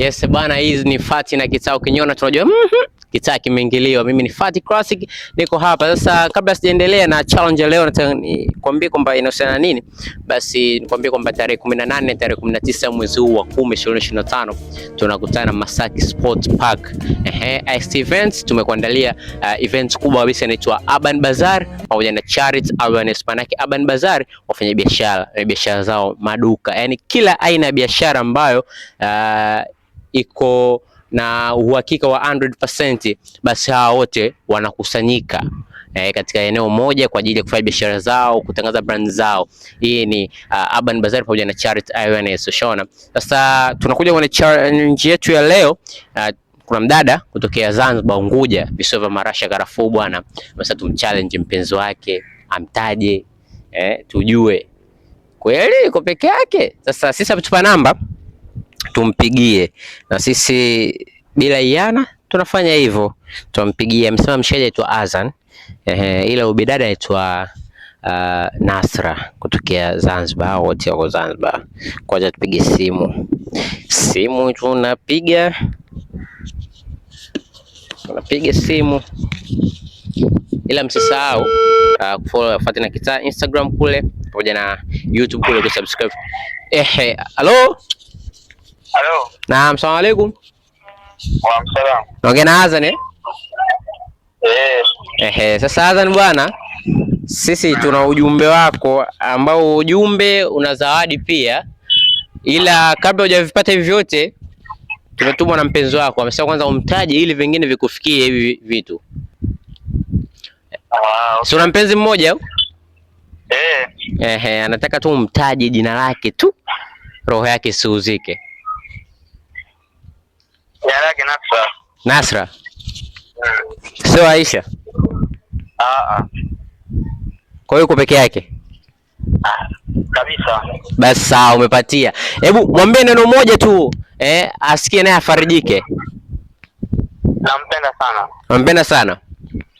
Yes bana, hizi ni Fati na Kitaa. Ukiniona tunajua kitaa kimeingiliwa. Mimi ni Fati Classic, niko hapa sasa. Kabla sijaendelea na challenge ya leo, nataka nikwambie kwamba inahusiana na nini. Basi nikwambie kwamba tarehe 18, tarehe 19 mwezi huu wa 10 2025 tunakutana Masaki Sport Park. Ehe, ICT Events tumekuandalia event kubwa kabisa inaitwa Urban Bazaar pamoja na Charity Awareness. Manake Urban Bazaar wafanya biashara biashara zao maduka, yani kila aina ya biashara ambayo iko na uhakika wa 100%, basi hawa wote wanakusanyika katika eneo moja kwa ajili ya kufanya biashara zao, kutangaza brand zao. Hii ni Urban Bazaar pamoja na Charity Awareness. Ushaona? Sasa tunakuja kwenye challenge yetu ya leo. Kuna mdada kutokea Zanzibar, Unguja, visiwa vya marashi karafuu bwana. Sasa tumchallenge mpenzi wake amtaje, tujue kweli yuko peke yake. Sasa sisi ametupa namba tumpigie, na sisi bila iana tunafanya hivyo, tumpigie. Amesema mshikaji aitwa Azan, ila ubidada aitwa Nasra kutokea Zanzibar, wote wako Zanzibar. Kwanza tupige simu, simu tunapiga, tunapiga simu, ila msisahau kufollow Fatina Kitaa Instagram kule pamoja na YouTube kule kusubscribe. Ehe, halo. Halo. Naam, salamu alaikum. Wa salam. Naongea na Azan eh? Eh. Ehe, sasa Azan bwana, sisi tuna ujumbe wako ambao ujumbe una zawadi pia, ila kabla hujavipata hivi vyote tumetumwa na mpenzi wako, amesema kwanza umtaje ili vingine vikufikie hivi vitu. Ah, okay. Si una mpenzi mmoja au? Eh. Ehe, anataka tu umtaje jina lake tu, roho yake isiuzike. Jina lake Nasra. Nasra, sio Aisha. Ah ah. Kwa hiyo uko peke yake? Ah, kabisa. Basi sawa, umepatia. Hebu mwambie neno moja tu asikie naye afarijike. Nampenda sana. Nampenda sana.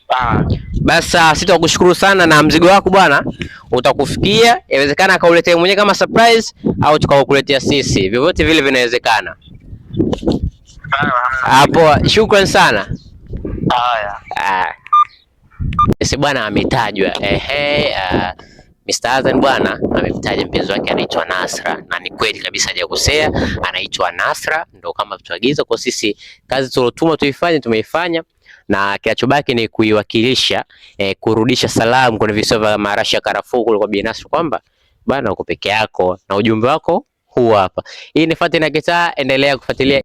Sana. Basi sawa, sitakushukuru sana na mzigo wako bwana utakufikia. Inawezekana akauletea mwenyewe kama surprise au tukakuletea sisi, vyovyote vile vinawezekana. Hapo, shukran sana. Haya. Ah. Sisi bwana ametajwa. Ehe, Mr. Azan bwana amemtaja mpenzi wake anaitwa Nasra, na ni kweli kabisa hajakosea, anaitwa Nasra, ndo kama tuagiza. Kwa sisi kazi tulotuma tuifanye, tumeifanya na kinachobaki ni kuiwakilisha, kurudisha salamu kwenye visiwa vya marashi ya karafuu kule kwa Bi Nasra kwamba bwana uko peke yako na ujumbe wako huu hapa. Hii ni Fatina Kitaa, endelea kufuatilia.